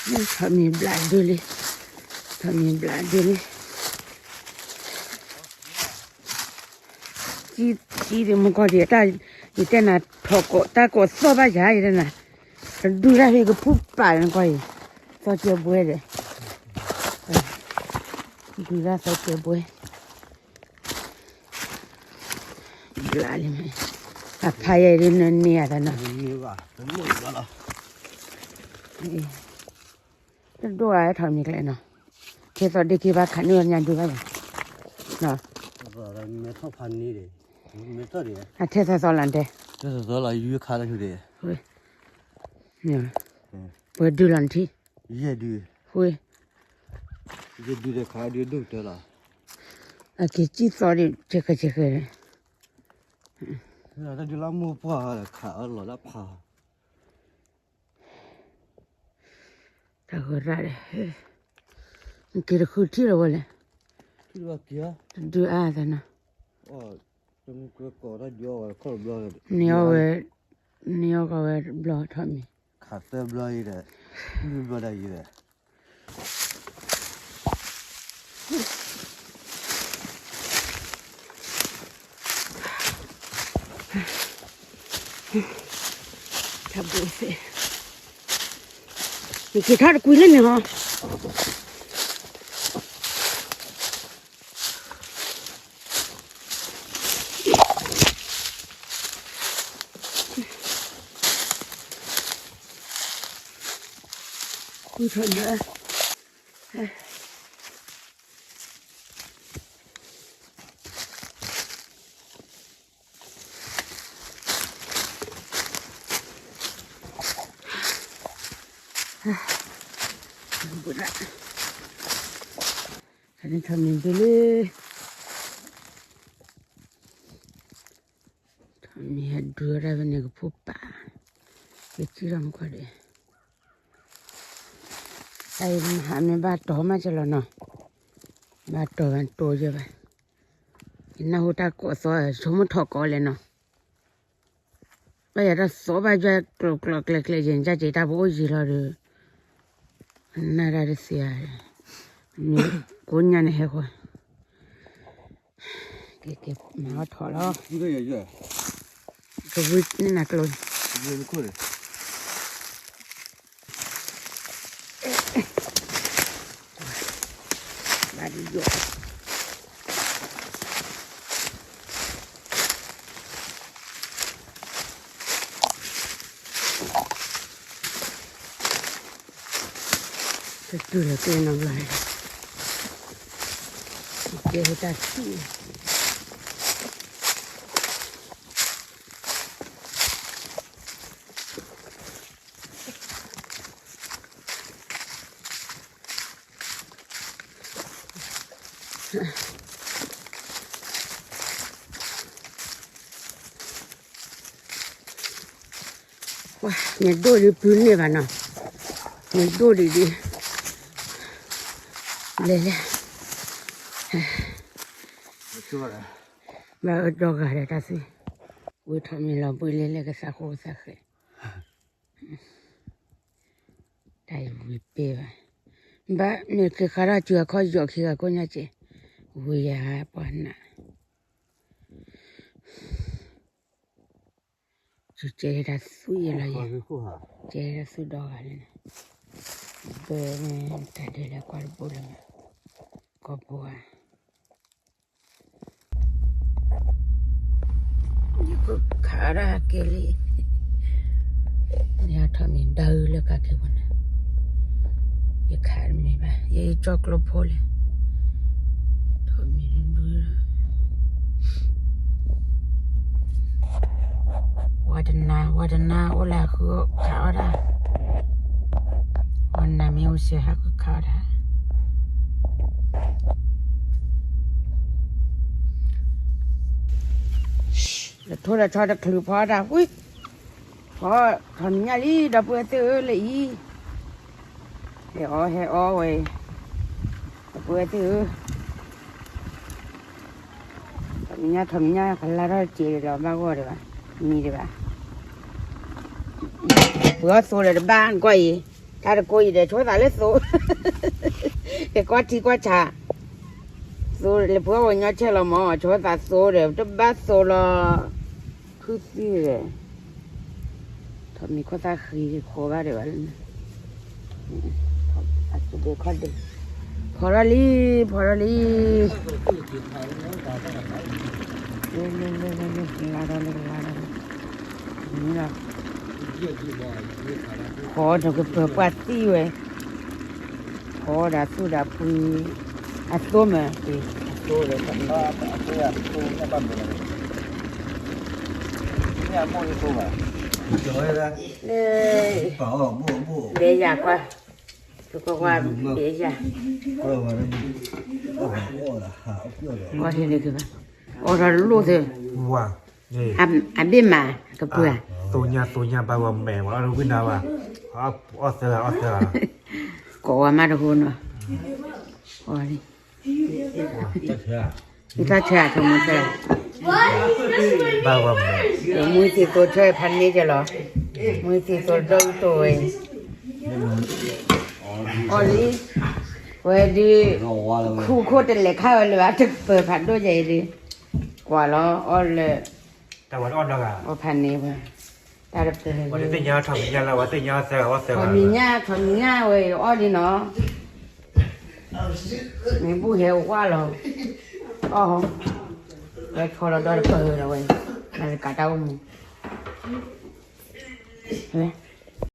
ထီၣ်မံၤဘျးဒုလံ, ထီၣ်မံၤဘျးဒုလံ, ကံ ကံဒံးမူကီၢ်ဒံး, ယတဲနၤထီၣ်ကိး တၢ်ကိးသီၣ်ဘၣ်ယၤ ယတဲနၤ, ဒုတၢ်ဖဲကဖုပာ်နကွၢ်အံၤ, သီၣ်ကဲဘှဲဒီး, ဒုတၢ်သီၣ်ကဲဘှဲ ဘျးလံမ့ၢ်, အဖးယဲဒ်နန့ၢ်အသးနီၤ, တဒိၣ်ဂၤထီၣ်မံၤကျဲနီၤ, ထဲသီၣ်ဒ့က့ဘၣ်ခးန့ၢ်ဝဲညါဒုဘၣ်ယၤ, အထဲသီၣ်သီၣ်လီၤတဲ, ထဲသီၣ်သီၣ်လီၤယုခါလၢဆူဒံး, ပှဲၤဒုလီၤနထံ, ယဲဒု, ယဲဒုဒီးခးဒုဒိၣ်ကတၢၢ်လီၤ, အက့ၤကံၣ်သီၣ်ဒံး ဆဲးဃဲးဆဲးဃဲး, တၢ်ဒုလၢမိၢ်ပှၢ်ခးအီၤလီၤလၢဖး တၢ်ဃၢၤရၣ်ဒီး, နက့ၤတဃုထံၣ်လီၤဝဲလဲၣ်, တဒုအါသနီၤ, နအီဝဲ, နအီကီးဝဲဘျီထီၣ်မံၤ, ခးသၢဘျီအံၤဒီး, ဘျီဒီးယံၤဒီး တၢ်ဘိသ့ၣ်, နက့ၤထီၣ်တကွံလၢန့ၣ်ဟီ, ကွံထီၣ်လၢ ထီၣ်မံၤဒုလံ, ထီၣ်မံၤဟဲဒုဝဲဒၣ်ဖဲန့ၣ်ကဖုပာ်, က့ၤထံၣ်ထီၣ်မူကီၢ်ဒံး, တၢ်အံၤမဟါမ့ၢ်ဘၣ်တီၤမးကလီၤနီၤ, ဘၣ်တီၤဘၣ်တိၤယဲဘၣ်, ယနၢ်ဟူတၢ်ကိးသီၣ် ဆိကမိၣ်ထီၣ်ကိးလဲၣ်နီၤ, ဘၣ်ယၤတၢ်သီၣ်ဘၣ်ယွၤကျိးကျိးကျဲကျဲယဲၢ် ယက့ၤတၢ်ပအိၣ်ယံၤလီၤဒီး, နၢ်တၢ်တသ့ဧါ, ကိးညါန့ၣ်ဟဲဃီ, က့ၤက့ၤမၤအီၣ်ထီၣ်လီၤ, ကဝံန့ၢ်နၤကျိၤ ဘၣ်ဒယီၣ်, တတုၤလီၤကျဲနီတဘျီန့ၣ်, ကဲတၢ်ထံၣ် မ့ၢ်ဒိၣ်ဒံးပုၢ်န့ၢ်ဘၣ်နီၤ, မ့ၢ်ဒိၣ်ဒံးဒံး, လဲၤလဲၤ, ဘၣ်အၢဒီဂၤဒီးတၢ်သ့, ဝံၤထီၣ်မံၤလီၤဘှံးလဲၤလဲၤကသးဃိကသးဃဲၤ တၢ်အံၤဝံၤပ့ၢ်ဘၣ်, ဘၣ်မ့ၢ်က့ၤခါထီၣ်စူၤအခီၣ်ယီၣ်ခံဂၤကိးညါက့ၤ, ဝံၤယၤပှၤနး, စူၤကဲတၢ်သူၣ်ယဲလီၤယဲ, ကဲတၢ်သူၣ်ဒီဂၤလၢန့ၣ်, ဘၣ်မ့ၢ်တၢ်ဒဲးလၢကွၢ်တဘိလၢၤမး, ကီၢ်ပူၤဧါ ယကခးဒၣ်က့ၤလံ, ယထီၣ်မံၤဒၣ်အုလၢကးက့ၤပူၤန့ၣ်, ယခးတမံၤဘၣ် ယအံၤကၠီကျိဖိလဲၣ်, ထီၣ်မံၤဒုဒုလီၤ, ဝါတနါ ဝါတနါအိၣ်လၢဃုခးအီၣ်ဒၣ်, ဝါနါမ့ၢ်အိၣ်စဲးဟးဃုခးအီၣ်ဒၣ် လၢထိလၢဆီတချုးဖီဒၣ်ဝံ, ဖီထီၣ်မံၤညါလံ ဒီပုၢ်ဝဲၢ်သ့ၣ်ဧၢလၢအံၤ, ဟဲအီၣ်ဟဲအီဝဲ, ဒီပုၢ်ဝဲၢ်သ့ၣ်ဧၢ, ထီၣ်မံၤညါထီၣ်မံၤညါ ကလါထီၣ်စ့ဒံးလီၤ ဘၣ်ဂီၢ်ဒံးဘၣ်, မံၤဒံးဘၣ်, ပှ့ၤအီၣ်သိလၢတဘၣ်ကွၢ်အံၤ တၢ်တကိးအံၤဒီး ဆိသးလၢသိ, ကကွၢ်ထံကွၢ်ဆး, သိလၢဖုအဝဲညီဆဲးလီၤမး, ဆိသးသိဒီး တဘၣ်သိလီၤ, ဖုသံဒီး ထီၣ်မံၤခီၣ်သၣ်ဃံဃီဘၣ်ဒီးဘၣ်လၢန့ၣ်, ဖီထီၣ်လံ, ဖီထီၣ်လံ, လၢလၢလၢလၢလၢ လါထီၣ်လၢကလါထီၣ်လံ, န့ၣ်လီၤ, ဖီထီၣ်ကပၢၤပှၢ်သံဝဲ, ဖီဒီးသူၣ်ဒီးဖှံ, အသိမ့ၢ်, အသိဒီး လၢ, ဘဲယၤကွၢ်, ကွၢ်ကွၢ်, ဘဲယၤ, အီၣ်ဟ့ၣ်န့ၣ်ကဘၣ်, အီၣ်ထီၣ်လိၣ်သ့, အဘ့ၣ်မး, ကပှၢ်, သိညါသိညါဘၣ်ဂီၤမဲာ် အီၣ်ဝံၣ်နၤဘၣ်, အီၣ်သၢဂၤအီၣ်သၢဂၤ, ကိးဝဲမးတဟူနီၤ, အီၣ်လံ ယသးဆၢအဆိကမိၣ်ဆၢ, မူသံသိဆၢဖးန့ၢ်ကလီၤ, မူသံသိဒီဒူၣ်တိၢ်ဝဲ, အီၣ်လံ, ဝဲဒုး, ခူၣ်ခိၣ်တလဲၤခါဝဲလၢၤဘၣ် တပၢၤဖးဒိၣ်ယဲအံၤဒုး, ကွၢ်လီၤအီၣ်လၢ အီၣ်ဖးန့ၢ်ဝဲ, တၢ်တပၢၤ, ထီၣ်မံၤညၣ်ထီၣ်မံၤညၣ်ဝဲအံၤအီၣ်လံနီၤ, မ့ၢ်ဘူၣ်ဟဲဝါလီၤ, အီၣ်, ဝဲဆီလီၤဒီတပၢၤလီၤဝဲ, နကးတၢ်အိၣ်မူ, ဝဲ